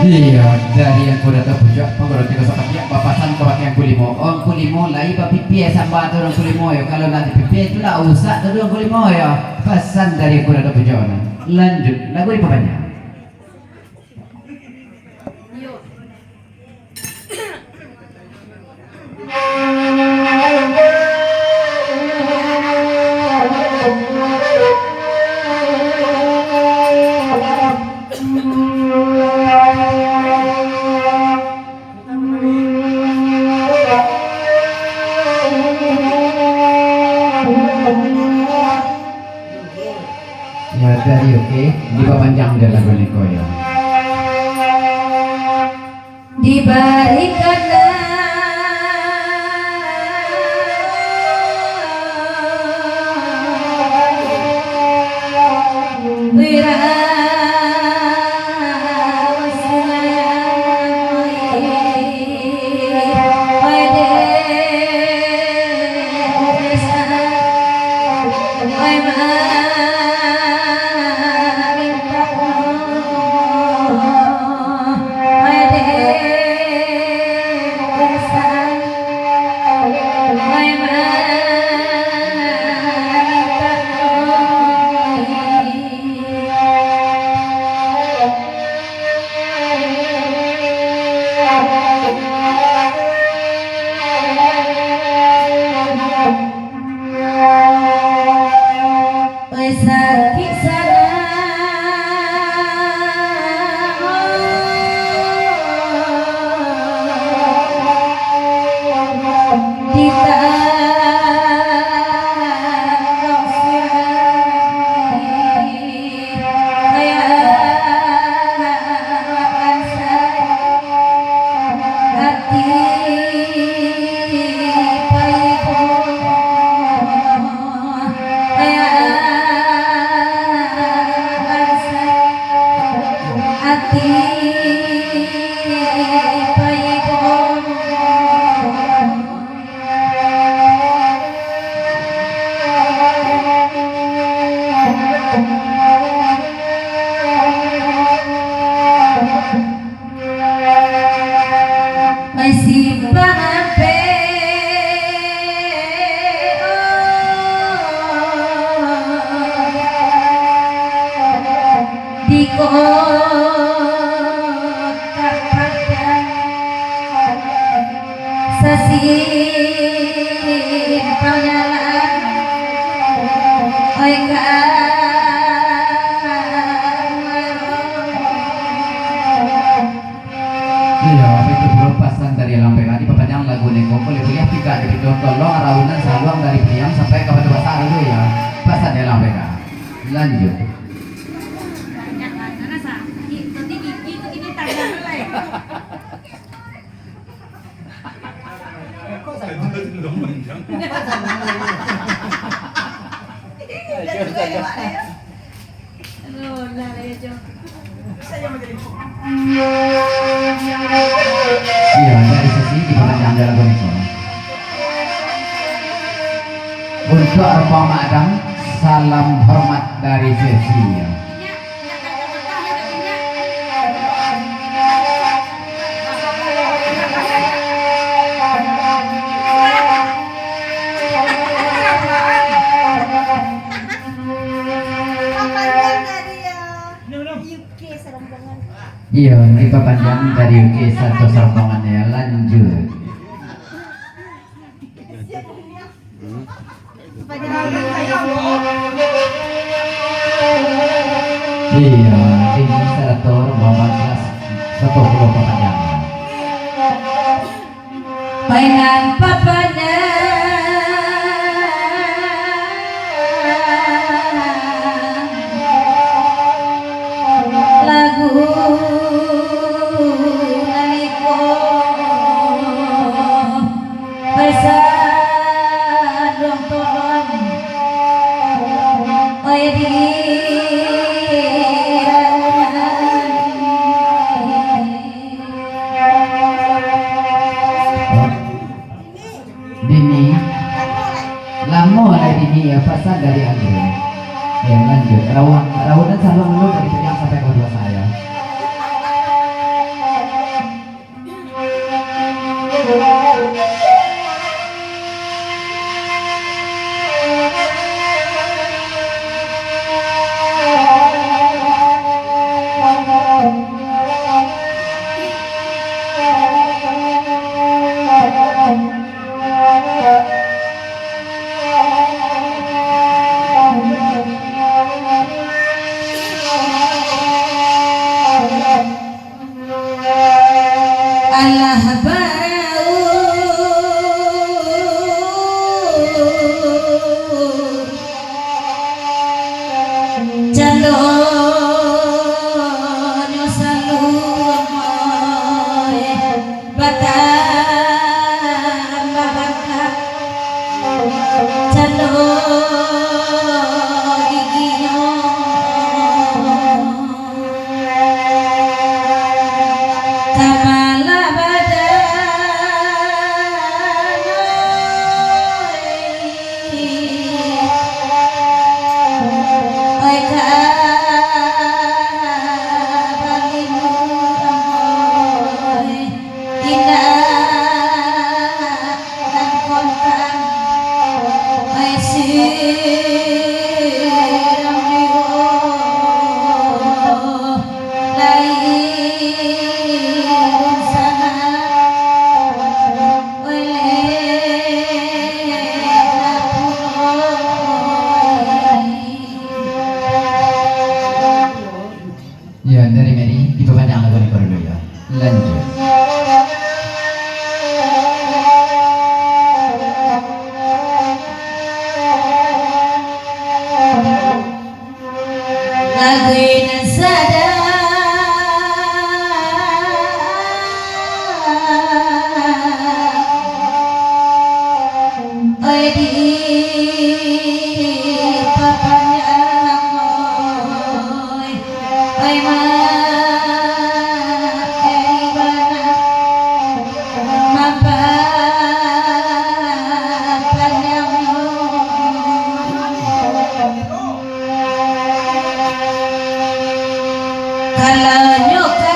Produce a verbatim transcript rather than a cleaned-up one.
Iyo, dari Angku Dato Pucuk, pangurus tigo sapatiak bapasan kabake Angku Limo. Oh, Angku Limo, lai bapipia samba tu, Angku Limo, yo. Kalau nak dipipia tu lah usak tu, Angku Limo, yo. Pasan dari Angku Dato Pucuk. Lanjut, lagu dipapanjang. Yo, dari, oke, dipapanjang jo lagu niko, yo. Dibarikanlah Di kota Padang, sasimpang jalan, oi kawan. Iyo, itu pulo pasan dari Alang Pega. Dipapanjang lagu niko, buliah-buliah pika di pintu, tolong raunan saluang dari Piliang sampai ka Batu Basah dulu, yo. Pasan dari Alang Pega. Lanjut. Iyo, dari sesi di Padang Janggal Boneka. Untuk Rempang Madang, salam hormat dari sesi. Iyo, dipapanjang karaoke sarato rombongan, yo, lanjuik. Iyo, Dini sarato rombongan kelas sapuluah papanjang. Mainan papanjang lagu nan iko, pasan dong tolong, oi di raunan. Dini, lamo lai Dini, yo, pasan dari Andre. Yo, lanjuik. Raun, raunan saluang dulu dari Pajang sampai ka Dua Sayo. Alah barau candonyo saluang, batambah bangkak cando giginyo. Kamalah badan, oi, ka balimu, oi, indak nan kontang, ai sirang juo lai dunsanak, ai leh pulo. Yo, dari Mary, dipapanjang lagu ni ko dulu, yo. Lanjuik. Lagu nan sadang, oi, dipapanjang, oi. Oi, ma-, eri bana, mapapanjang. Kalau nyo ka